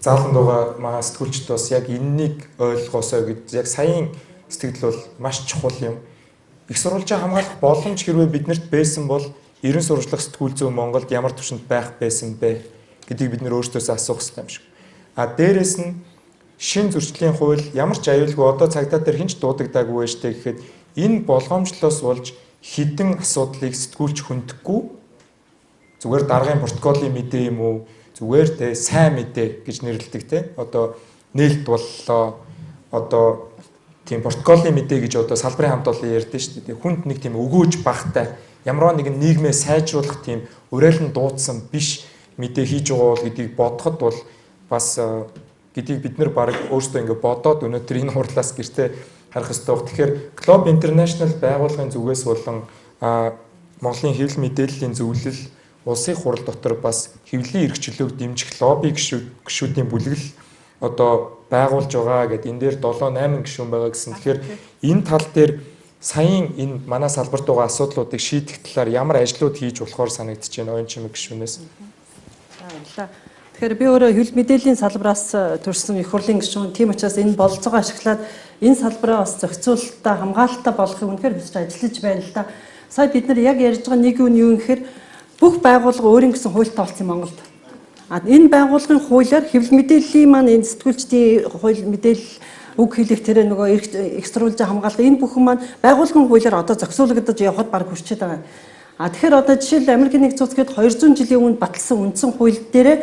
Зааланд байгаа манай сэтгүүлчд бас яг энэнийг ойлгосоо гэж яг саяын сэтгэл бол маш чухал юм. Их сурвалжаа хамгаалах боломж хэрвээ биднэрт байсан бол 90 сурвалжлах сэтгүүл зүйн Монголд ямар түвшинд байх байсан бэ гэдгийг бид нэр өөрсдөөсөө асуух хэрэгтэй юм шиг. А дээрэс нь шин зөрчлийн хууль ямар ч аюулгүй одоо цагдаа дээр хэн ч дуудагдаагүй байж тээ гэхэд энэ болгоомжлоос болж хідэн асуудлыг сэтгүүлч хөндөхгүй зүгээр даргын протоколын мэдээ юм уу зүгээр те сайн мэдээ гэж нэрлэдэг те одоо нээлт боллоо одоо тийм протоколын мэдээ гэж одоо салбарын хамт олон ярьдэн шүү дээ. Хүнд нэг тийм өгөөж багтай ямар нэгэн нийгмээ сайжруулах тийм уриалан дуудсан биш мэдээ хийж байгаа бол гэдгийг бодоход бол бас гэдгийг бид нар баг өөрсдөө ингэ бодоод өнөөдөр энэ хурлаас гэртээ харах ёстой. Тэгэхээр Globe International байгууллагын зүгээс болон Монголын хэвлэл мэдээллийн зөвлөл улсын хурал дотор бас хэвлэлийн эрх чөлөөг дэмжих лобби гишүүдийн бүлэгэл одоо байгуулж байгаа гэд энэ дээр 7 8 гишүүн байгаа гэсэн. Тэгэхээр энэ тал дээр саяын энэ манай салбарт байгаа асуудлуудыг шийдэх талаар ямар ажлууд хийж болохоор санагдаж байна оюун чимэг гишүүнээс? За баярлалаа. Тэгэхээр би өөрөө хэвлэл мэдээллийн салбараас төрсэн их хурлын гишүүн. Тийм учраас энэ бололцоогоо ашиглаад энэ салбараа бас зохицуулалтаа, хамгаалалтаа болгохыг үнэхээр хүсэж ажиллаж байна л да. Сая бид нар яг ярьж байгаа нэг юм юу гэхээр бүх байгууллага өөрийн гэсэн хуультай болсон Монголд. А энэ байгууллагын хуулиар хэвлэл мэдээллийн маань энэ сэтгүүлчдийн хууль мэдээлэл үг хэлэх тэр нөгөө их сурвалжаа хамгаалах энэ бүхэн маань байгууллагын хуулиар одоо зохицуулагдаж явхад баг хүрчээд байгаа. А тэгэхээр одоо жишээл Америкийн нэгдсэн улс гээд 200 жилийн өмнө баталсан үндсэн хууль дээрээ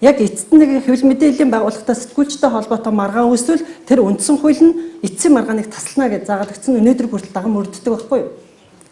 яг эцэст нэг хэвлэл мэдээллийн байгууллагатай сэтгүүлчтэй холбоотой маргаан үүсвэл тэр үндсэн хууль нь эцсийн маргааныг таслана гэж заагаад өгсөн өнөөдөр хүртэл даган мөрддөг байхгүй юу.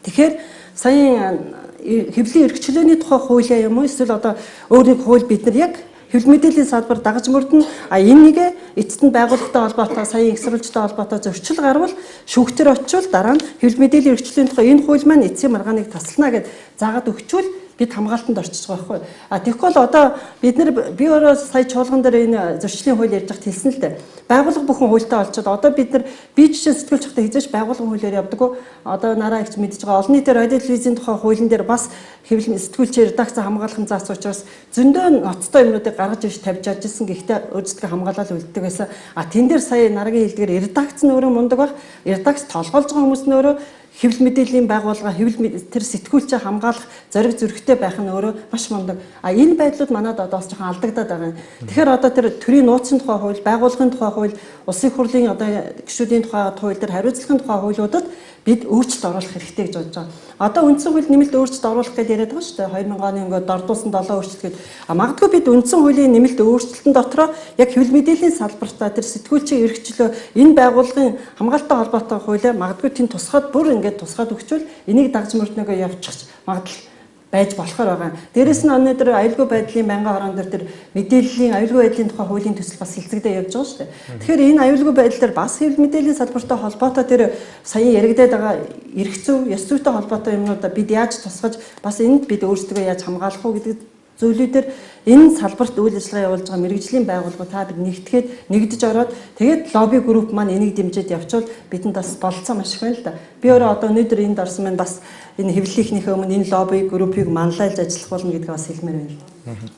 Тэгэхээр саяын хэвлэлийн эрх чөлөөний тухай хуулиа юм уу эсвэл одоо өөр нэг хууль бид нар яг хэвлэл мэдээллийн салбар дагаж мөрдөн а энэ нэгэ эцэст нь байгууллагатай холбоотой саяын их сурвалжтай холбоотой зөрчил гарвал шүүхтэр очивол дараа нь хэвлэл мэдээллийн эрх чөлөөний тухай энэ хууль маань эцсийн маргааныг таслана гэж заагаад өгчвөл бид хамгаалтанд орчиж байгаа байхгүй. А тэгэхгүй бол одоо бид нар би өөрөө сая чуулган дээр энэ зөрчлийн хууль ярьж байхад хэлсэн л дээ. Байгууллага бүхэн хуультай олцоод одоо бид нар би жишээ сэтгүүлч байхдаа хизээч байгууллагын хуулиар явдаг. Одоо нараа ихч мэдж байгаа олон нийтийн радио телевизийн тухай хуулийн дээр бас хэвлэл сэтгүүлчээр редакц хамгаалах заасан учраас зөндөө ноцтой юмнуудыг гаргаж ирж тавьж ажилласан. Гэхдээ өөрсдөө хамгаалал үлддэг байсан. А тэн дээр сая нарагийн хэлдгээр редакц нь өөрөө мундаг байх. Редакц толгойлж байгаа хүмүүс нь өөрөө хэвлэл мэдээллийн байгууллага хэвлэл тэр сэтгүүлчээ хамгаалах зориг зүрхтэй байх нь өөрөө маш мундаг. А энэ байдлууд манад одоо бас жоохон алдагдаад байгаа юм. Тэгэхээр одоо тэр төрийн нууцын тухай хууль, байгууллагын тухай хууль, улсын хурлын одоо гишүүдийн тухай хууль дээр хариуцлагын тухай хуулиудад бид өөрчлөлт оруулах хэрэгтэй гэж бодож байгаа. Одоо үндсэн хууль нэмэлт өөрчлөлт оруулах гэж яриад байгаа шүү дээ. 2000 оны ингээд дордуулсан 7 өөрчлөлт гээд. А магадгүй бид үндсэн хуулийн нэмэлт өөрчлөлтөн дотроо яг хэвлэл мэдээллийн салбартаа тэр сэтгүүлчийн эрх чөлөө энэ байгууллагын хамгаалалттай холбоотой хуулиа магадгүй тэнд тусгаад бүр ингээд тусгаад өгчвөл энийг дагж мөрднөгөө явчих магадлал байж болохоор байгаа. Дээрэс нь өнөөдөр аюулгүй байдлын байнгын хорон дээр тэр мэдээллийн аюулгүй байдлын тухай хуулийн төсөл бас хэлцэгдээ явж байгаа шүү дээ. Тэгэхээр энэ аюулгүй байдал дээр бас хэвлэл мэдээллийн салбартай холбоотой тэр саяын яригадаад байгаа эрх зүй, ёс зүйтэй холбоотой юмнуудаа бид яаж тусгаж бас энд бид өөрсдөө яаж хамгаалах уу гэдэг зүйлүүдээр энэ салбарт үйл ажиллагаа явуулж байгаа мэргэжлийн байгууллагууд та бид нэгтгэхэд нэгдэж ороод тэгээд лобби групп маань энийг дэмжиж явчвал бидэнд бас болцоо маш их байна л да. Би өөрөө одоо өнөөдөр энд орсон маань бас энэ хэвлэлийнхнийхээ өмнө энэ лобби группийг манлайлж ажиллах болно гэдгийг бас хэлмээр байна.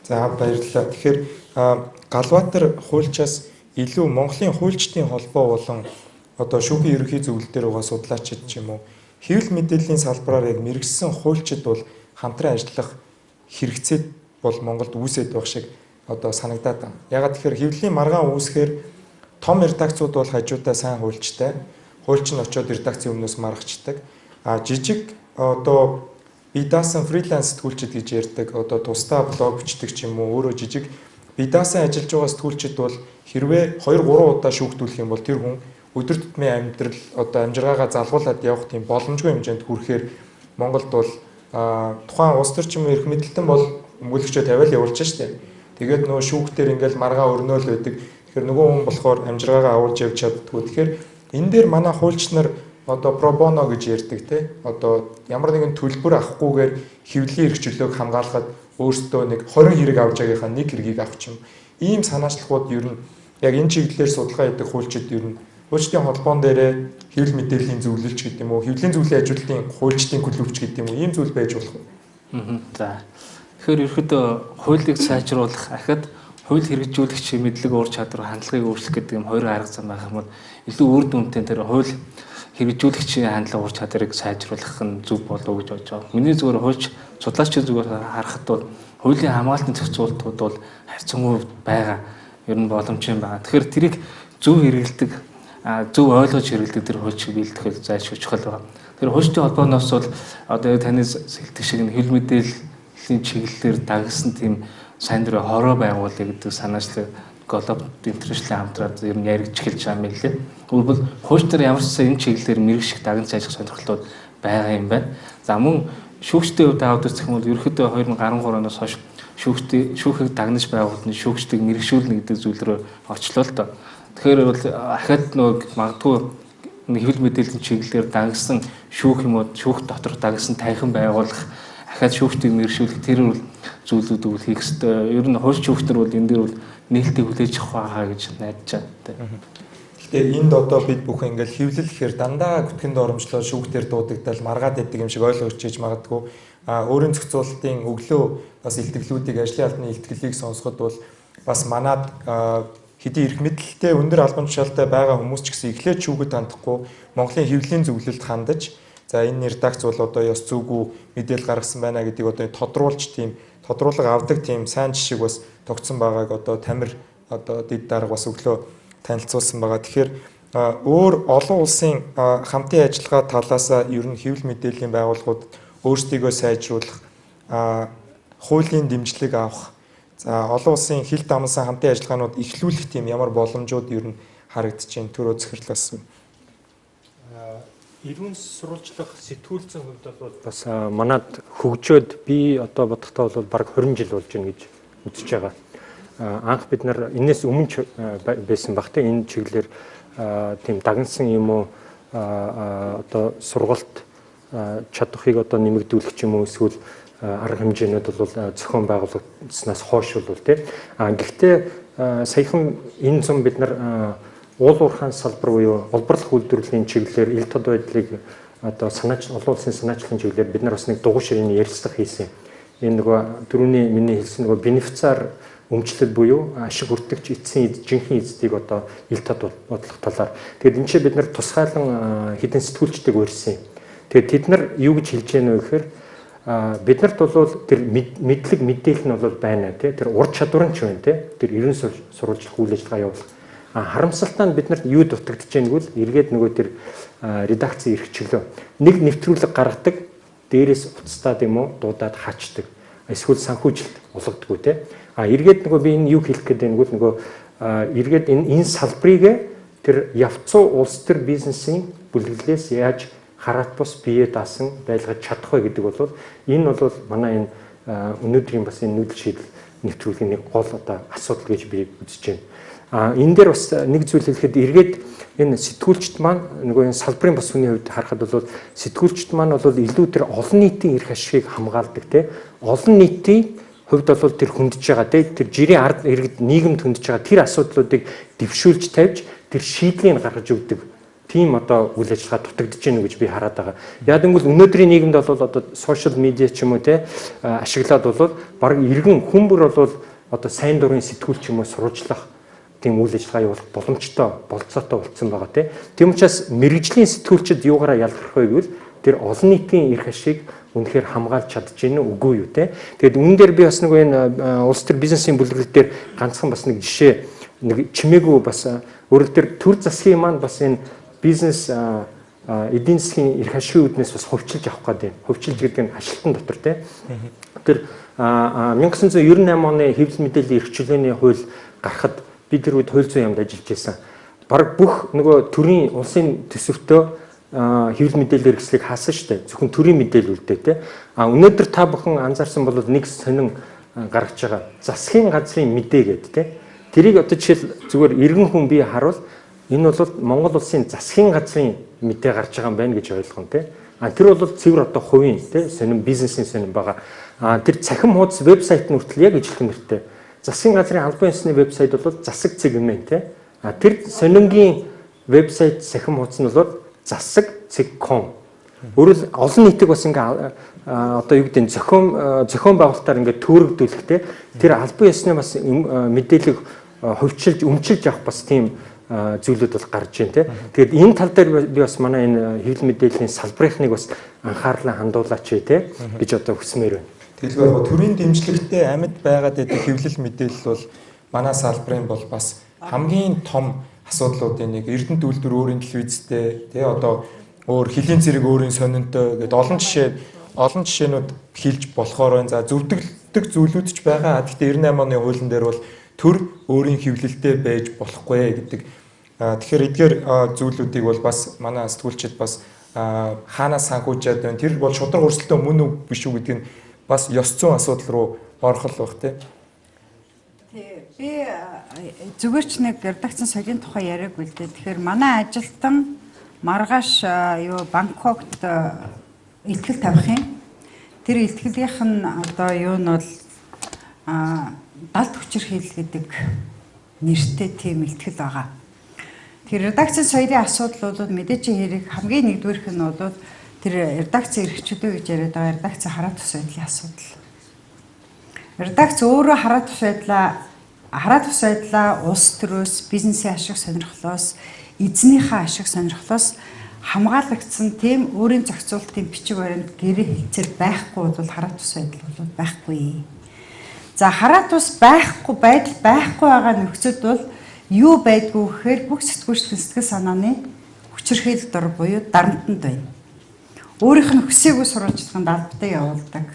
За баярлалаа. Тэгэхээр Галбаатар хуульчаас илүү Монголын хуульчдын холбоо болон одоо шүүхийн ерөнхий зөвлөл дээр байгаа судлаачид ч юм уу хэвлэл мэдээллийн салбараар яг мэргэжсэн хуульчид бол хамтран ажиллах хэрэгцээ бол Монголд үүсээд байх шиг одоо санагдаад байна. Ягаад тэгэхээр хэвлэлийн маргаан үүсгэхээр том редакцууд бол хажуудаа сайн хуульчтай. Хуульч нь очиод редакцийн өмнөөс маргачдаг. А жижиг одоо бие даасан фриланс сэтгүүлчид гэж ярьдаг. Одоо тусдаа блог бичдэг ч юм уу өөрөө жижиг бие даасан ажиллаж байгаа сэтгүүлчид бол хэрвээ 2 3 удаа шүүхтүүлэх юм бол тэр хүн өдөр тутмын амьдрал одоо амжиргаагаа залгуулад явах тийм боломжгүй хэмжээнд хүрэхээр Монголд бол тухайн улс төр ч юм уу эрх мэдэлтэн бол өмгөөлөгчөө тавиал явуулж штэ. Тэгээд нөгөө шүүхтэр ингээл маргаа өрнөөл байдаг. Тэгэхээр нөгөө хүн болохоор амжиргаагаа авуулж явж чаддгүй. Тэгэхээр энэ дээр манай хуульч нар одоо про боно гэж ярьдаг те. Одоо ямар нэгэн төлбөр авахгүйгээр хэвлэлийн эрх чөлөөг хамгаалахад өөрсдөө нэг 20 хэрэг авч байгаагийнхаа нэг хэргийг авах юм. Ийм санаачлагууд ер нь яг энэ чиглэлээр судалгаа хийдэг хуульчид ер нь хуульчдын холбоон дээрээ хэвлэл мэдээллийн зөвлөлч гэдэг юм уу, хэвлэлийн зөвлөлийн ажилтны хуульчдын клубч гэдэг юм уу, ийм зүйл байж болох уу? За. Тэгэхээр ерөөдөө хуулийг сайжруулах ахад Хууль хэрэгжүүлэгч мэдлэг ур чадвар, хандлагыг өөрчлөх гэдэг юм хоёр арга зам байх юм бол илүү үр дүнтэй тэр хууль хэрэгжүүлэгчийн хандлага ур чадварыг сайжруулах нь зөв болов уу гэж бодож байгаа. Миний зүгээр хуульч судлаачийн зүгээр харахад бол хуулийн хамгаалтын зохицуултууд бол харьцангуй байгаа. Ер нь боломжтой байгаа. Тэгэхээр тэрийг зөв хэрэглэдэг, зөв ойлгож хэрэглэдэг тэр хуульчийг бэлтгэх зайлшгүй чухал байгаа. Тэр хуульчдын холбооноос бол одоо таны сэлтгэх шиг нь хэвлэл мэдээллийн чиглэлээр дагсан тийм сайн дурын хороо байгуулъя гэдэг санаачлаг Global International хамтраад ер нь яригдж эхэлж байгаа юм билээ. Тэгвэл хуульчдаар ямар ч сан энэ чиглэлээр мэрэгших даган цааших сонирхлууд байгаа юм байна. За мөн шүүгчдийн хувьд аваад үзэх юм бол ерөнхийдөө 2013 оноос хойш шүүхийг дагнаж байгуулна, шүүгчдийг мэрэгшүүлнэ гэдэг зүйл рүү орчлоо л доо. Тэгэхээр бол ахаад нөгөө магадгүй хэвлэл мэдээллийн чиглэлээр дагсан шүүх юм уу, шүүх доторх дагсан танхим байгуулах, ахаад шүүгчдийг мэрэгшүүлэх тэр бол зүйлүүд үл хийх ёстой. Ер нь хууль шүүгчдэр бол энэ дээр бол нээлттэй хүлээж авах байгаа гэж найдаж байна. Гэхдээ энд одоо бид бүхэн ингээл хэвлэл гэхээр дандаа гүтгэнд оромжлоо шүүхтэр дуудагдал маргаад байдаг юм шиг ойлгож чиж магадгүй. Өөрийн зохицуулалтын өглөө бас илтгэлүүдийг ажлын албаны илтгэлийг сонсоход бол бас манад хэдий эрх мэдэлтэй өндөр албан тушаалтай байгаа хүмүүс ч гэсэн эхлээд шүүхэд хандахгүй Монголын хэвлэлийн зөвлөлд хандаж, за энэ редакц бол одоо ёс зүйгүй мэдээлэл гаргасан байна гэдгийг одоо тодруулж тийм тодруулга авдаг тийм сайн жишээг бас тогтсон байгааг одоо Тамир одоо дэд дарга бас өглөө танилцуулсан байгаа. Тэгэхээр өөр олон улсын хамтын ажиллагаа талаас ер нь хэвлэл мэдээллийн байгууллагууд өөрсдийгөө сайжруулах, хуулийн дэмжлэг авах, за олон улсын хил дамнасан хамтын ажиллагаанууд эхлүүлэх тийм ямар боломжууд ер нь харагдаж байна. Түрүү захирлаас. Эрүүн сурвалжлах сэтгүүлцэн хувьд бол бас манад хөгжөөд би одоо бодохдоо бол бараг 20 жил болж байна гэж үзэж байгаа. Анх бид нар энэс өмнө байсан баг те энэ чиглэлээр тийм дагнсан юм уу одоо сургалт чадварыг одоо нэмэгдүүлэх ч юм уу эсвэл арга хэмжээнүүд бол зохион байгуулагдсанаас хойш бол те. Гэхдээ саяхан энэ зам бид нар уул уурхаан салбар буюу улбарлах үйлдвэрлэлийн чиглэлээр ил тод байдлыг одоо санаач олон улсын санаачлалын чиглэлээр бид нар бас нэг дугуй ширээний ярилцлага хийсэн. Энэ нөгөө түрүүний миний хэлсэн нөгөө бенефициар өмчлөл буюу ашиг хүртэгч эцсийн жинхэнэ эздийг одоо ил тод бодлох талаар. Тэгээд энэ чинь бид нар тусгайлан хэдэн сэтгүүлчдийг урьсан юм. Тэгээд тэд нар юу гэж хэлж яах вэ гэхээр биднэрт бол тэр мэдлэг мэдээлэл нь бол байна тий. Тэр ур чадвар нь ч байна тий. Тэр ерөн сурвалжлах үйл ажиллагаа явуулах. Харамсалтай нь биднэрт юу дутагдж байна гэвэл эргээд нөгөө тэр редакцийн эрх чөлөө. Нэг нэвтрүүлэг гаргадаг, дээрээс уцтаад юм уу дуудаад хаачдаг. Эсвэл санхүүжилт улгадаггүй тий. Эргээд нөгөө би энэ юу хэлэх гээд байна гэвэл нөгөө эргээд энэ салбарыг тэр явцуу улс төр бизнесийн бүлэглэлээс яаж хараат бус бие даасан байлгаж чадах вэ гэдэг бол энэ бол манай энэ өнөөдрийн бас энэ нүүдэл шийдэл нэвтрүүлгийн нэг гол одоо асуудал гэж би үзэж байна. Энэ дээр бас нэг зүйл хэлэхэд эргээд энэ сэтгүүлчд маань нөгөө энэ салбарын бас хүний хувьд харахад бол сэтгүүлчд маань бол илүү тэр олон нийтийн эрх ашигыг хамгаалдаг тий. Олон нийтийн хувьд бол тэр хөндөж байгаа тий. Тэр жирийн ард иргэд нийгэмд хөндөж байгаа тэр асуудлуудыг дэвшүүлж тавьж тэр шийдлийг гаргаж өгдөг. Тийм одоо үйл ажиллагаа дутагдж байна гэж би хараад байгаа. Яг гэвэл өнөөдрийн нийгэмд бол одоо сошиал медиа ч юм уу те ашиглаад бол баг иргэн хүн бүр бол одоо сайн дурын сэтгүүлч юм уу сурвалжлах тийм үйл ажиллагаа явуулах боломжтой, болцоотой болцсон байгаа те. Тийм учраас мэрэгжлийн сэтгүүлчид юугаараа ялгарх вэ гэвэл тэр олон нийтийн эрх ашиг үнэхээр хамгаалж чадж гин үү үгүй юу те. Тэгээд үүн дээр би бас нэг энэ улс төр бизнесийн бүлэглэл дээр ганцхан бас нэг жишээ нэг чимээгүй бас өөрөлд төр төр засгийн маань бас энэ бизнес эдийн засгийн эрх ашигын үүднээс бас хувьчилж авах гэдэг. Хувьчилж гэдэг нь ажилтан дотор те. Тэр 1998 оны хэвлэл мэдээллийн эрх чөлөөний хууль гарахад би тэр үед хууль зүйн яамд ажиллаж байсан. Бараг бүх нөгөө төрийн улсын төсөвтөө хэвлэл мэдээллийн хэрэгслийг хаасан шүү дээ. Зөвхөн төрийн мэдээлэл үлдээ те. А өнөөдөр та бүхэн анзаарсан бол нэг сонин гаргаж байгаа. Засгийн газрын мэдээ гэдэг те. Тэрийг одоо жишээл зүгээр иргэн хүн би харуул энэ бол Монгол улсын засгийн газрын мэдээ гарч байгаа юм байна гэж ойлгоно те. А тэр бол цэвэр одоо хувийн те сонин бизнесийн сонин байгаа. А тэр цахим хуудас вебсайт нь хүртэл яг ижилхэн нэртэй. Засгийн газрын албан ёсны вебсайт бол засаг цэг юм те. А тэр сонингийн вебсайт цахим хуудас нь бол засаг.com. Өөрөөр олон нийтийг бас ингээ одоо юу гэдэг нь зохион байгуулалтаар ингээ төөрөгдүүлэхтэй тэр албан ёсны бас мэдээллийг хувьчилж өмчилж авах бас тийм зүйлүүд бол гарч байна те. Тэгэхээр энэ тал дээр би бас манай энэ хэвлэл мэдээллийн салбарынхныг бас анхаарлаа хандуулаач те гэж одоо хүсмээр байна. Тэгэлгүй яг төрийн дэмжлэгтэй амьд байгаад байдаг хэвлэл мэдээлэл бол манай салбарын бол бас хамгийн том асуудлуудын нэг. Эрдэнэт үйлдвэр өөрийн телевизтэй тий, одоо өөр хөлийн зэрэг өөрийн сонинтой гэдэг олон жишээнүүд хэлж болохоор байна. За зөвдөгддөг зүйлүүд ч байгаа. Гэхдээ 98 оны хуулийн дээр бол төр өөрийн хэвлэлтэй байж болохгүй гэдэг. Тэгэхээр эдгээр зүйлүүдийг бол бас манай сэтгүүлчид бас хаанаас санхүүжээд байна. Тэр бол шударга өрсөлдөө мөн үү биш үү гэдэг нь бас ёс зүйн асуудал руу орох л байх тий. Би зүгээр ч нэг редакцийн соёлын тухай яриаггүй л дээ. Тэгэхээр манай ажилтан маргааш юу Бангкокт ихтгэл тавих юм. Тэр ихтгэлийнх нь одоо юу нь бол далд хүчирхийлэл гэдэг нэртэй тийм ихтгэл байгаа. Тэр редакцийн соёлын асуудал бол мэдээж хэрэг хамгийн нэгдүгээрх нь бол тэр редакцийн эрхчлөө гэж яриад байгаа редакцийн хараа тус байдлын асуудал. Редакц өөрөө хараа тус байдлаа улс төрөөс, бизнесийн ашиг сонирхлоос, эзнийхээ ашиг сонирхлоос хамгаалагдсан тийм өөрийн зохицуултын бичиг баримт гэрээ хэлцээр байхгүй бол хараа тус байдал бол байхгүй. За хараа тус байхгүй байдал байхгүй байгаа нөхцөлд бол юу байдгүй гэхээр бүх сэтгүүлчдийн сэтгэл санааны хүчирхийлэл дор буюу дарамтанд байна. Өөрийнх нь хүсээгүй сурвалжлаганд албатай явуулдаг.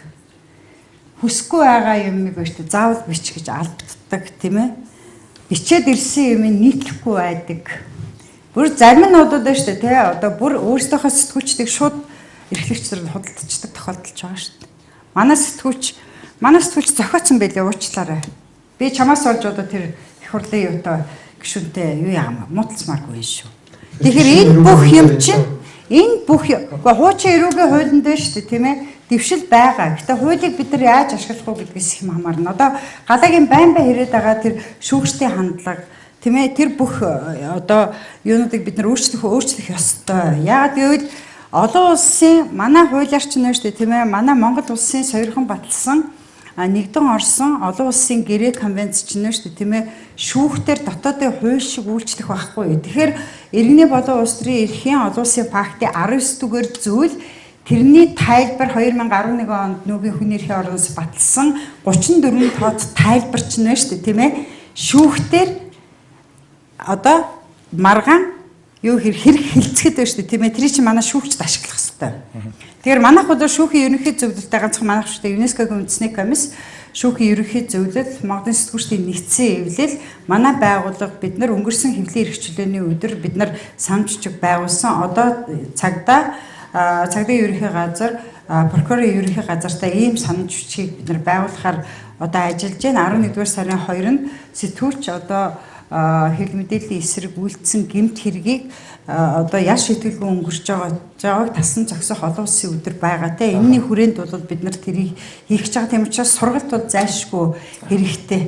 Хүсэхгүй байгаа юмыг өөртөө заавал бич гэж албаддаг, тийм ээ. Бичээд ирсэн юм нийтлэхгүй байдаг. Бүр зарим нь бол шүү дээ, тий. Одоо бүр өөрсдийнхөө сэтгүүлчдийг шууд эрхлэгч нар худалдчихдаг тохиолдолж байгаа шүү дээ. Манай сэтгүүлч зохиоцсон байлээ, уучлаарай. Би чамаас олж одоо тэр их хурлын юутай гишүүнтэй юу яам муудалцмааргүй юм шүү. Тэгэхээр энэ бүх юм чинь энэ бүх хуучин эрүүгийн хуулинд байна шүү дээ, тийм ээ. Дэвшил байгаа. Гэтэ хуулийг бид нар яаж ашиглах уу гэдгээс их хамаарна. Одоо галагийн байн байн хэрээд байгаа тэр шүүгчдийн хандлага, тийм ээ, тэр бүх одоо юунуудыг бид нар өөрчлөх ёстой. Яагаад гэвэл олон улсын манай хуулиар ч нэ шүү дээ, тийм ээ, манай Монгол улсын сойрхон баталсан нэгдэн орсон олон улсын гэрээ конвенц ч нэ шүү дээ, тийм ээ, шүүхтэр дотоодын хууль шиг үйлчлэх байхгүй. Тэгэхээр иргэний болон улс төрийн эрхийн олон улсын пактын 19 дугаар зүйл тэрний тайлбар 2011 онд нүүгийн хүний эрхийн орноос баталсан 34 тоод тайлбар ч нэ шүү дээ, тийм ээ. Шүүхтэр одоо маргаан юу хэрэг хилцэхэд байна шүү дээ, тийм ээ. Тэр чинь манай шүүгчд ашиглах хэрэгтэй. Тэгэхээр манайх бол шүүхийн ерөнхий зөвлөлтөй ганцхан манайх шүү дээ. ЮНЕСКО-гийн үндэсний комисс шүүхийн ерөнхий зөвлөл, Монголын сэтгүүлчдийн нэгдсэн эвлэл, манай байгууллага бид нар өнгөрсөн хэвлэлийн эрх чөлөөний өдөр бид нар сан жижиг байгуулсан. Одоо цагдаа цагдаагийн ерөнхий газар, прокурорын ерөнхий газартай ийм санал жүжигийг бид нар байгуулахаар одоо ажиллаж байна. 11-р сарын 2-нд сэтгүүлч одоо хэвлэл мэдээллийн эсрэг үйлдсэн гэмт хэргийг одоо ял шийтгэлгүй өнгөрч байгааг тасан зогсох олон улсын өдөр байгаа те. Энэний хүрээнд бол бид нар тэрийг хийх гэж байгаа. Тийм учраас сургалт бол зайлшгүй хэрэгтэй.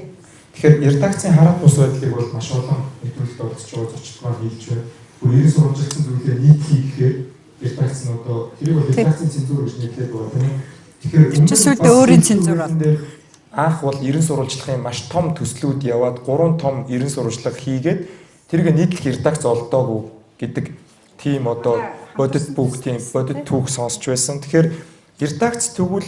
Тэгэхээр редакцийн хараа тус байдлыг бол маш олон нэвтрүүлэлд оролцож байгаа зочдоор хэлж байна. Бүр 90 сурвалжлсан зүйлээ нийтлэе гэхээр редакц нь одоо тэрийг бол редакцийн цензур гэж нэрлэдэг байгаа тийм ээ. Тэгэхээр сүүлдээ өөрийн цензур бол анх бол 90 сурвалжлагын маш том төслүүд яваад 3 том 90 сурвалжлага хийгээд тэрийг нийтлэх редакц олдоогүй гэдэг тийм одоо бодит бүх тийм бодит түүх сонсч байсан. Тэгэхээр редакц тэгвэл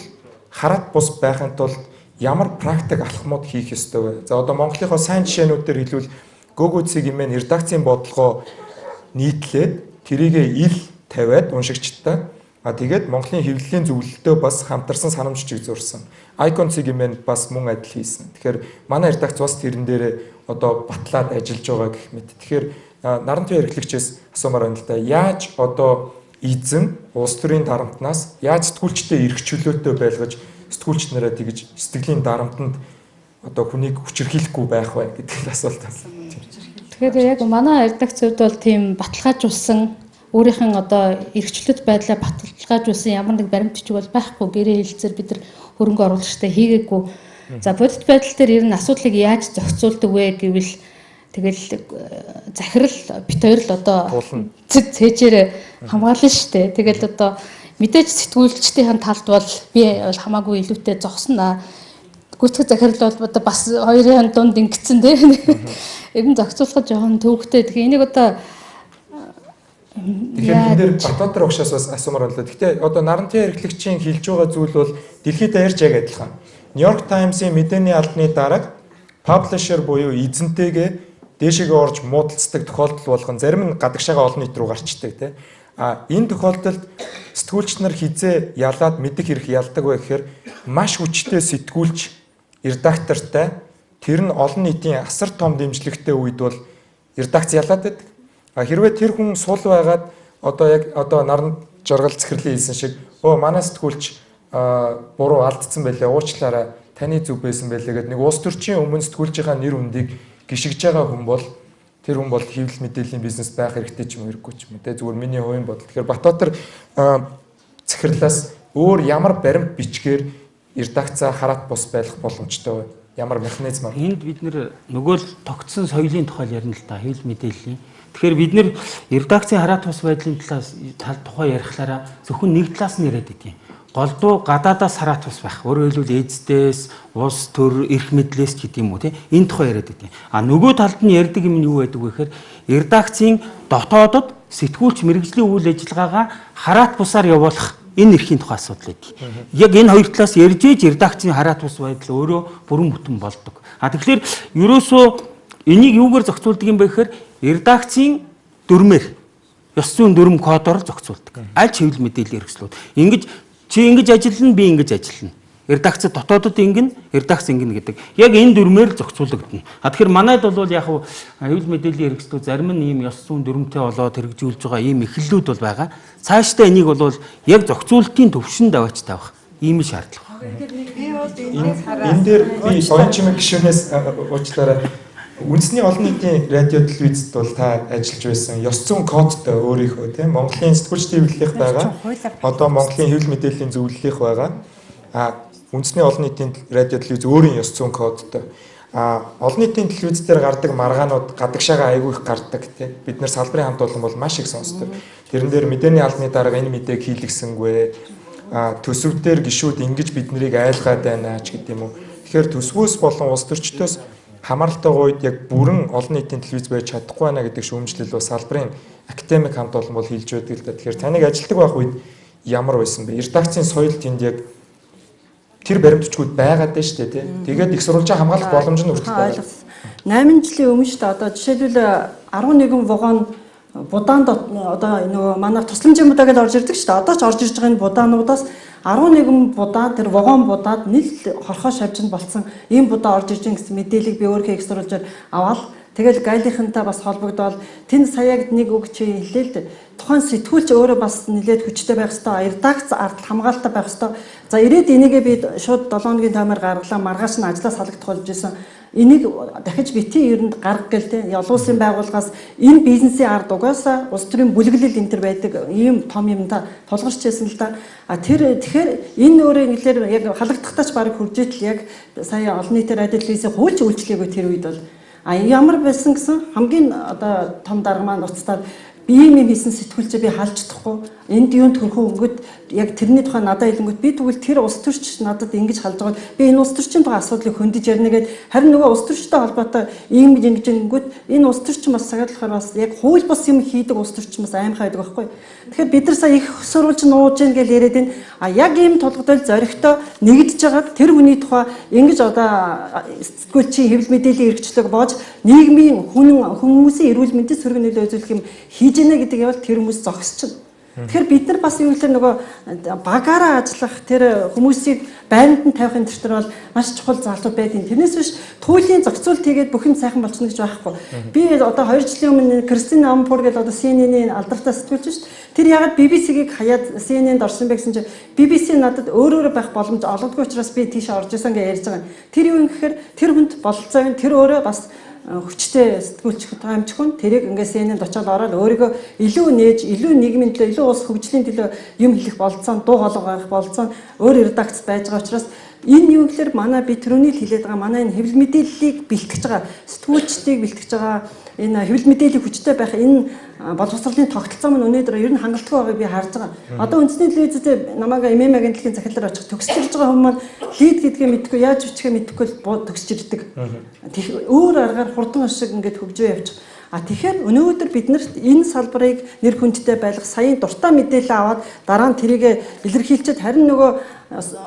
хараат бус байхын тулд ямар практик алхмууд хийх ёстой вэ? За одоо Монголынхоо сайн жишээнүүд дээр хэлбэл ГГЦ гэмээр редакцийн бодлогоо нийтлээд тэрийгэ ил тавиад уншигчдаа тэгээд Монголын хэвлэлийн зөвлөлтөө бас хамтарсан санамж жижиг зурсан. Icon C гэмээр бас мөн адил хийсэн. Тэгэхээр манай редакц бас тэрэн дээрээ одоо батлаад ажиллаж байгаа гэх мэт. Тэгэхээр наран төвийн эрхлэгчээс асуумаар байна л да. Яаж одоо эзэн улс төрийн дарамтнаас яаж сэтгүүлчтэй эрх чөлөөтэй байлгаж сэтгүүлч нараа тэгж сэтгэлийн дарамтанд одоо хүнийг хүчирхийлэхгүй байх вэ гэдэг асуулт байна. Тэгэхээр яг манай редакц хувьд бол тийм баталгаажуулсан өөрийнх нь одоо эрхчлөлт байдлаа баталгаажуулсан ямар нэг баримт бичиг бол байхгүй. Гэрээ хэлцээр бид нар хөрөнгө оруулагчтай хийгээгүй. За бодит байдал дээр ер нь асуудлыг яаж зохицуулдаг вэ гэвэл тэгэл захирал бит хоёр л одоо цээжээр хамгаална шүү дээ. Тэгэл одоо Мэдээж сэтгүүлчдийн талд бол би бол хамаагүй илүүтэй зогсно. Гүйцэтгэх захирал бол одоо бас хоёрын дунд ингэсэн тийм. Ер нь зохицуулахад жоохон төвөгтэй. Тэгэхээр энийг одоо Тэгэхээр энэ дээр Батбаатар огшоос бас асуумаар байна. Гэхдээ одоо Нарантын эрхлэгчийн хэлж байгаа зүйл бол дэлхийд даяарч яг адилхан. Нью-Йорк Таймс-ийн мэдээний албаны дарга publisher буюу эзэнтэйгээ дээшээгээ орж муудалцдаг тохиолдол болгон зарим нь гадагшаага олон нийт рүү гарчдаг тийм. А энэ тохиолдолд сэтгүүлч нар хизээ ялаад мэдэх хэрэг ялдаг вэ гэхээр маш хүчтэй сэтгүүлч редактортай тэр нь олон нийтийн асар том дэмжлэгтэй үед бол редакц ялаад байдаг. А хэрвээ тэр хүн сул байгаад одоо яг одоо наран жаргал захирлын хэлсэн шиг өө манай сэтгүүлч буруу алдсан байлээ уучлаарай таны зүв байсан байлээ гэд нэг улс төрчийн өмнө сэтгүүлчийнхаа нэр хүндийг гიშгэж байгаа хүн бол тэр хүн бол хэвлэл мэдээллийн бизнес байх хэрэгтэй ч юм уу хэрэггүй ч юм уу те зүгээр миний хувийн бодол. Тэгэхээр Батбаатар захирлаас өөр ямар баримт бичгээр редакцаа хараат бус байх боломжтой вэ? Ямар механизм? Энд бид нэр нөгөө л тогтсон соёлын тухай ярина л та хэвлэл мэдээллийн. Тэгэхээр бид нэр редакцийн хараат бус байдлын талаас тухай ярихлаараа зөвхөн нэг талаас нь яриад идэв. Голдуу гадаадаас хараат бус байх. Өөрөөр хэлбэл эцдээс, улс төр, эрх мэдлээс ч гэдэг юм уу тийм энэ тухай яриад идэв. А нөгөө талд нь ярьдаг юм нь юу байдаг вэ гэхээр редакцийн дотоодод сэтгүүлч мэргэжлийн үйл ажиллагаагаа хараат бусаар явуулах энэ эрхийн тухай асуудал байдаг. Яг энэ хоёр талаас ярьж ээж редакцийн хараат бус байдал өөрөө бүрэн бүтэн болдог. А тэгэхээр ерөөсөө энийг юугаар зохицуулдаг юм бэ гэхээр редакцийн дүрмээр ёс зүйн дүрм кодоор зохицуулдаг. Аль ч хэвлэл мэдээллийн хэрэгслүүд. Ингэж чи ингэж ажиллана, би ингэж ажиллана. Редакц дотоодод ингэнэ, редакц ингэнэ гэдэг. Яг энэ дүрмээр зохицуулагдана. А тэгэхээр манайд бол яг хэвлэл мэдээллийн хэрэгслүүд зарим нь ийм ёс зүйн дүрмтэй болоод хэрэгжүүлж байгаа ийм эхлэлүүд бол байгаа. Цаашдаа энийг бол яг зохицуултын төвшөнд аваач тавих ийм шаардлага. Энэ дээр би оюун чимэг гишүүнээс уучлаарай. Үндэсний олон нийтийн радио телевизэд бол та ажиллаж байсан. Ёс зүйн кодтой өөрийнхөө тийм Монголын сэтгүүлчдийн хэвлэлийнх байгаа. Одоо Монголын хэвлэл мэдээллийн зөвлөлийнх байгаа. А үндэсний олон нийтийн радио телевиз өөрийн ёс зүйн кодтой. А олон нийтийн телевиз дээр гардаг маргаанууд гадагшаага айгүй их гардаг тийм. Бид нэр салбарын хамт олон бол маш их сонсдог. Тэрэн дээр мэдээний албаны дарга энэ мэдээг хийлгэсэнгүй. А төсөв дээр гишүүд ингэж бид нарыг айлгаад байна ч гэдэг юм уу. Тэгэхээр төсвөөс болон улс төрчдөөс хамааралтай үед яг бүрэн олон нийтийн телевиз байж чадахгүй байна гэдэг шүүмжлэл бол салбарын академик хамт олон бол хэлж байдаг л да. Тэгэхээр таныг ажилтдаг байх үед ямар байсан бэ? Редакцийн соёл тэнд яг тэр баримтчгүүд байгаад байна шүү дээ тий. Тэгээд их сурвалжаа хамгаалах боломж нь хүртэл байгаа. 8 жилийн өмнө шүү дээ. Одоо жишээлбэл 11 вагон будаанд одоо нөгөө манай тусламжийн будаа гэж орж ирдэг шүү дээ. Одоо ч орж ирж байгаа энэ будаануудаас 11 будаа тэр вагон будаад нил хорхоо шавжинд болцсон ийм будаа орж ирж гин гэсэн мэдээллийг би өөрийнхөө их сурвалжаар аваад тэгэл гайлынхантай бас холбогдоол тэнд саяаг нэг үг чи хэлээ л дээ. Тухайн сэтгүүлч өөрөө бас нэлээд хүчтэй байх ёстой, редакц ард хамгаалалттай байх ёстой. За ирээд энийгээ би шууд 7 хоногийн таймаар гаргалаа, маргааш нь ажлаас халагдах болж исэн. Энийг дахиж бити ерэнд гарга гэл те. Олон улсын байгууллагаас энэ бизнесийн ард угаасаа улс төрийн бүлэглэл энэ төр байдаг ийм том юм та тулгарч байсан л да. А тэр тэгэхээр энэ өөрөө ингэлээр яг халагдахтаа ч бараг хурж итэл яг сая олон нийтийн радио телевизийн хуульч үйлчлээгүй тэр үед бол а ямар байсан гэсэн хамгийн одоо том дарга маань уцтаад би ийм юм хийсэн сэтгүүлчээ би халж чадахгүй. Энд юунд төрхөө өнгөд яг тэрний тухай надад хэлэнгүүт би тэгвэл тэр улс төрч надад ингэж халж байгаа би энэ улс төрчийн тухай асуудлыг хөндөж ярина гэд харин нөгөө улс төрчтэй холбоотой ийм ингэж ингэнгүүт энэ улс төрчин бас цагаатлахаар бас яг хууль бус юм хийдэг улс төрчин бас аимхай байдаг байхгүй. Тэгэхээр бид нар сая их сурвалж нууж гин гэж яриад байна. А яг ийм тулгадал зоригтой нэгдэж байгаад тэр хүний тухай ингэж одоо сэтгүүлчийн хэвлэл мэдээллийн эрхчлөөг боож нийгмийн хүмүүсийн эрүүл мэндэд сөрөг нөлөө үзүүлэх юм хийж гинэ гэдэг явал тэр хүмүүс зогсчихно. Тэгэхээр бид нар бас юу гэхээр нөгөө багаараа ажиллах тэр хүмүүсийг байранд нь тавих энэ төр бол маш чухал заалтууд байдیں۔ Тэрнээс биш туйлын зохицуулт хийгээд бүх юм сайхан болчихно гэж байхгүй. Би одоо 2 жилийн өмнө Кристин Ампур гэдэг одоо CNN-ийн алдартай сэтгүүлч шүү дээ. Тэр ягаад BBC-гийг хаяад CNN-д орсон бэ гэсэн чинь BBC надад өөрөөрөө байх боломж олгодгүй учраас би тийш орж исэн гэж ярьж байгаа. Тэр юу юм гэхээр тэр хүнд бололцоо юм тэр өөрөө бас хүчтэй сэтгүүлч таамж хүн тэрийг ингээд CNN-д очиод ороод өөрийгөө илүү нээж, илүү нийгмийн төлөө, илүү улс хөгжлийн төлөө юм хэлэх бололцоо, дуу хоолой гаргах бололцоо өөр редакц байж байгаа учраас Энэ юу гэхээр манай би түрүүний л хэлээд байгаа манай энэ хэвлэл мэдээллийг бэлтгэж байгаа, сэтгүүлчдийг бэлтгэж байгаа, энэ хэвлэл мэдээллийг хүчтэй байх энэ боловсролын тогтолцоо маань өнөөдөр ер нь хангалтгүй байгааг би харж байгаа. Одоо үндэсний телевизэд намайг ММ агентлагийн захирлаар очих төгсөж ирж байгаа хүмүүс маань лид гэдгээ мэдэхгүй, яаж бичихээ мэдэхгүй төгсөж ирдэг. Өөр аргаар хурдан шиг ингээд хөгжөө явчих. А тэгэхээр өнөөдөр бид нарт энэ салбарыг нэр хүндтэй байлгах, саяын дуртай мэдээлэл аваад дараа нь тэрийг илэрхийлчихэд харин нөгөө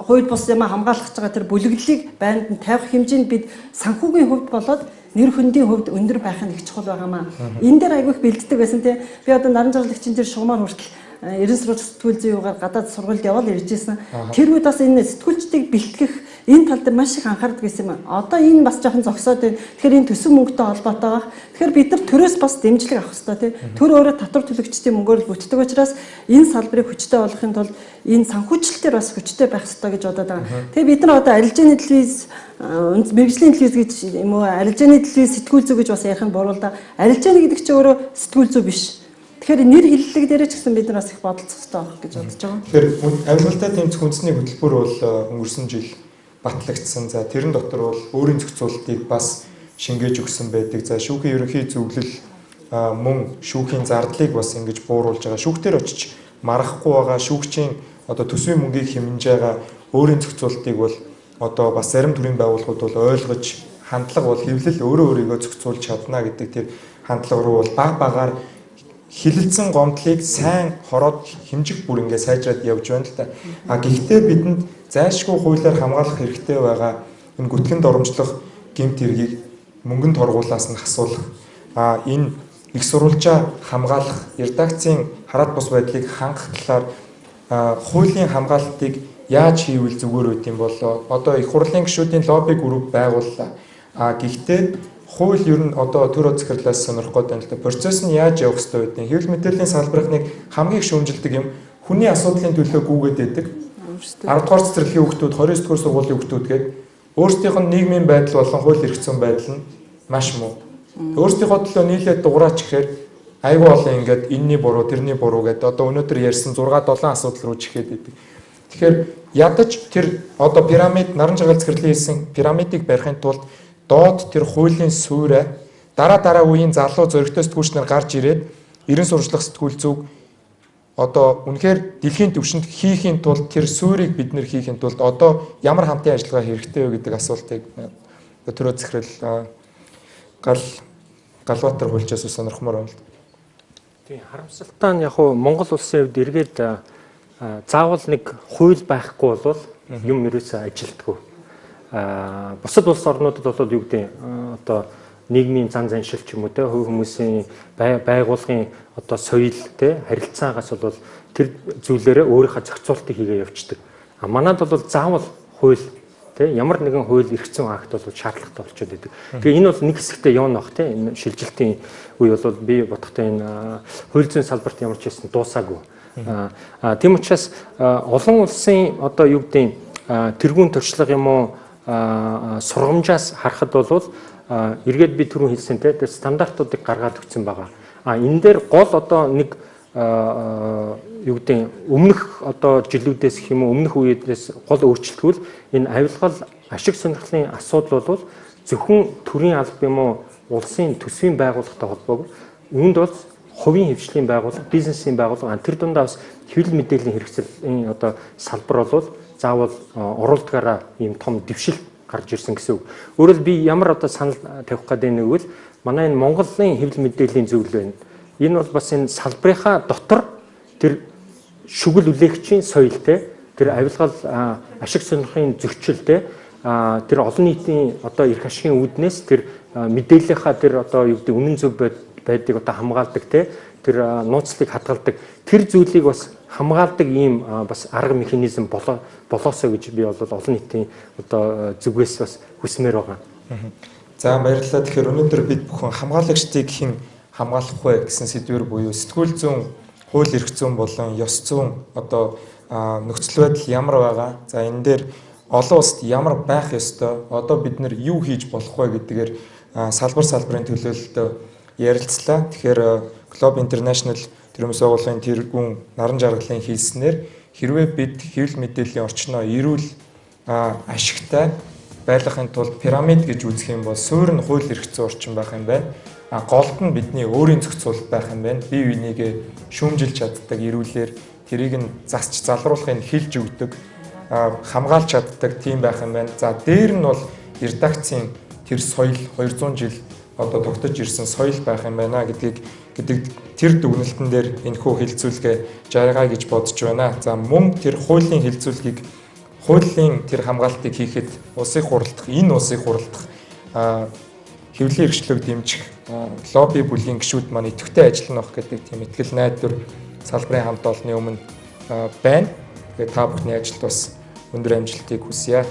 хууль бус юм хамгаалах гэж байгаа тэр бүлэглэлийг байранд нь тавих хэмжээнд бид санхүүгийн хувьд болоод нэр хүндийн хувьд өндөр байх нь их чухал байгаамаа. Энэ дээр айгүй их бэлддэг байсан тий. Би одоо наран жаргалагчийн тэр шугамар хүртэл 90 сурвалж сэтгүүл зүйн югаар гадаад сургуульд явал ирж исэн. Тэр үед бас энэ сэтгүүлчдийг бэлтгэх энэ тал дээр маш их анхаардаг гэсэн юм. Одоо энэ бас жоохон зогсоод байна. Тэгэхээр энэ төсөв мөнгөтэй холбоотой байх. Тэгэхээр бид нар төрөөс бас дэмжлэг авах хэрэгтэй тий. Төр өөрөө татвар төлөгчдийн мөнгөөр л бүтдэг учраас энэ салбарыг хүчтэй болгохын тулд энэ санхүүжилтээр бас хүчтэй байх хэрэгтэй гэж бодоод байгаа. Тэгээ бид нар одоо арилжааны телевиз, мэргэжлийн телевиз гэж юм уу, арилжааны телевиз сэтгүүл зүй гэж бас ярих нь буруу л да. Арилжааны гэдэг чинь өөрөө сэтгүүл зүй биш. Тэгэхээр нэр хэллэг дээр ч гэсэн бид нар бас их бодолцох хэрэгтэй байх гэж бодож байгаа. Тэгэхээр авилгалтай тэмцэх үндэсний хөтөлбөр бол өнгөрсөн жил батлагдсан. За тэрэн дотор бол өөрийн зохицуултыг бас шингээж өгсөн байдаг. За шүүхийн ерөнхий зөвлөл мөн шүүхийн зардлыг бас ингэж бууруулж байгаа. Шүүхтэр очиж марахгүй байгаа шүүгчийн одоо төсвийн мөнгийг хэмнэж байгаа өөрийн зохицуултыг бол одоо бас зарим төрлийн байгууллагууд бол ойлгож хандлага бол хэвлэл өөрөө өөрийгөө зохицуулж чадна гэдэг тэр хандлага руу бол баг багаар хилэлцэн гомдлыг сайн хороод хэмжих бүр ингээ сайжраад явж байна л да. А гэхдээ бидэнд зайлшгүй хуулиар хамгаалах хэрэгтэй байгаа энэ гүтгэн доромжлох гэмт хэргийг мөнгөнд торгуулаас нь асуулах, а энэ их сурвалжаа хамгаалах, редакцийн хараат бус байдлыг хангах талаар хуулийн хамгаалтыг яаж хийвэл зүгээр байд юм болоо. Одоо их хурлын гишүүдийн лобби групп байгууллаа. А гэхдээ хууль ер нь одоо төр захирлаас сонирхох гээд байна л да. Процесс нь яаж явах ёстой вэ? Хэвлэл мэдээллийн салбарынхныг хамгийн их шүүмжилдэг юм хүний асуудлын төлөө гүгээд байдаг. 10 дугаар цэцэрлэгийн хүүхдүүд, 29 дугаар сургуулийн хүүхдүүд гээд өөрсдийнх нь нийгмийн байдал болон хууль эрх зүйн байдал нь маш муу. Өөрсдийнхөө төлөө нийлээд дугаараач гэхээр айгүй олон ингээд энэний буруу, тэрний буруу гэдэг одоо өнөөдөр ярьсан 6 7 асуудал руу чихээд байдаг. Тэгэхээр ядаж тэр одоо пирамид наран жаргал захирлын хийсэн пирамидыг барихын тулд доод тэр хуулийн суурь дараа үеийн залуу зоригтой сэтгүүлч нар гарч ирээд 90 сурвалжлах сэтгүүл зүг одоо үнэхээр дэлхийн түвшинд хийхийн тулд тэр суурийг бид нэр хийхийн тулд одоо ямар хамтын ажиллагаа хэрэгтэй вэ гэдэг асуултыг төрөө захирал Галбаатар хуульчаас сонирхмоор байна л. Тийм, харамсалтай нь яг хуу Монгол улсын хувьд эргээд заавал нэг хууль байхгүй бол юм ерөөсөө ажилтгүй. Бусад улс орнуудад бол юу гэдэг одоо нийгмийн зан заншил ч юм уу те хувь хүмүүсийн байгуулгын одоо соёл те харилцаагаас бол тэр зүйлээрээ өөрийнхөө зохицуултыг хийгээ явцдаг. А манад бол заавал хууль те ямар нэгэн хууль эрх зүйн акт бол шаардлагатай болчиход байдаг. Тэгээ энэ бол нэг хэсэгтээ явна бах те энэ шилжилтийн үе бол би бодохдоо энэ хууль зүйн салбарт ямар ч байсан дуусаагүй. Тийм учраас олон улсын одоо юу гэдэг тэргүүн туршлага юм уу сургамжаас харахад бол эргээд би түрүүн хэлсэн те тэр стандартуудыг гаргаад өгсөн байгаа. А энэ дээр гол одоо нэг юу гэдэг өмнөх одоо жилүүдээс гэх юм уу өмнөх үеэдээс гол өөрчлөлт энэ авилгал ашиг сонирхлын асуудал бол зөвхөн төрийн алба юм уу улсын төсвийн байгууллагатай холбоогүй. Үүнд бол хувийн хвшлийн байгууллага, бизнесийн байгууллага, тэр дундаа бас хэвлэл мэдээллийн хэрэгцээний одоо салбар бол заавал оруулдгаараа ийм том дэвшил гарч ирсэн гэсэн үг. Өөрөөр би ямар одоо санал тавих гэдэг нь гэвэл манай энэ Монголын хэвлэл мэдээллийн зөвлөл байна. Энэ бол бас энэ салбарынхаа дотор тэр шүгэл үлээгчийн соёл те тэр авилгал ашиг сонирхлын зөрчил те тэр олон нийтийн одоо эрх ашигын үүднээс тэр мэдээллийнхаа тэр одоо юу гэдэг үнэн зөв байдгийг одоо хамгаалдаг те тэр нууцлыг хадгалдаг тэр зүйлийг бас хамгаалдаг ийм бас арга механизм болоосоо гэж би бол олон нийтийн одоо зүгээс бас хүсмээр байгаа. За баярлалаа. Тэгэхээр өнөөдөр бид бүхэн хамгаалагчдыг хэн хамгаалах вэ гэсэн сэдвэр буюу сэтгүүл зүйн, хууль эрх зүйн болон ёс зүйн одоо нөхцөл байдал ямар байгаа. За энэ дээр олон улсад ямар байх ёстой, одоо бид нэр юу хийж болох вэ гэдгээр салбар салбарын төлөөлөлтөд ярилцлаа. Тэгэхээр Globe International төрийн байгууллагын тэргүүн наран жаргалын хэлснээр хэрвээ бид хэвлэл мэдээллийн орчноо эрүүл ашигтай байлгахын тулд пирамид гэж үзэх юм бол суурь нь хууль эрх зүйн орчин байх юм байна. А голд нь бидний өөрийн зохицуулалт байх юм байна. Бие бинийгээ шүүмжилж чаддаг, эрүүлэр тэрийг нь засч залруулахыг хэлж өгдөг, хамгаалж чаддаг тийм байх юм байна. За дээр нь бол редакцийн тэр соёл 200 жил одоо тогтож ирсэн соёл байх юм байна гэдгийг гэдэг тэр дүгнэлтэн дээр энэхүү хэлцүүлгээ жаргая гэж бодож байна. За мөн тэр хуулийн хэлцүүлгийг хуулийн тэр хамгаалтыг хийхэд улсын хуралдах, энэ улсын хуралдах хэвлэлийн эрхчлөөг дэмжих лобби бүлгийн гишүүд маань идэвхтэй ажиллана байх гэдэг тийм итгэл найдвар салбарын хамт олонны өмнө байна. Тэгээд та бүхний ажилд бас өндөр амжилтыг хүсье.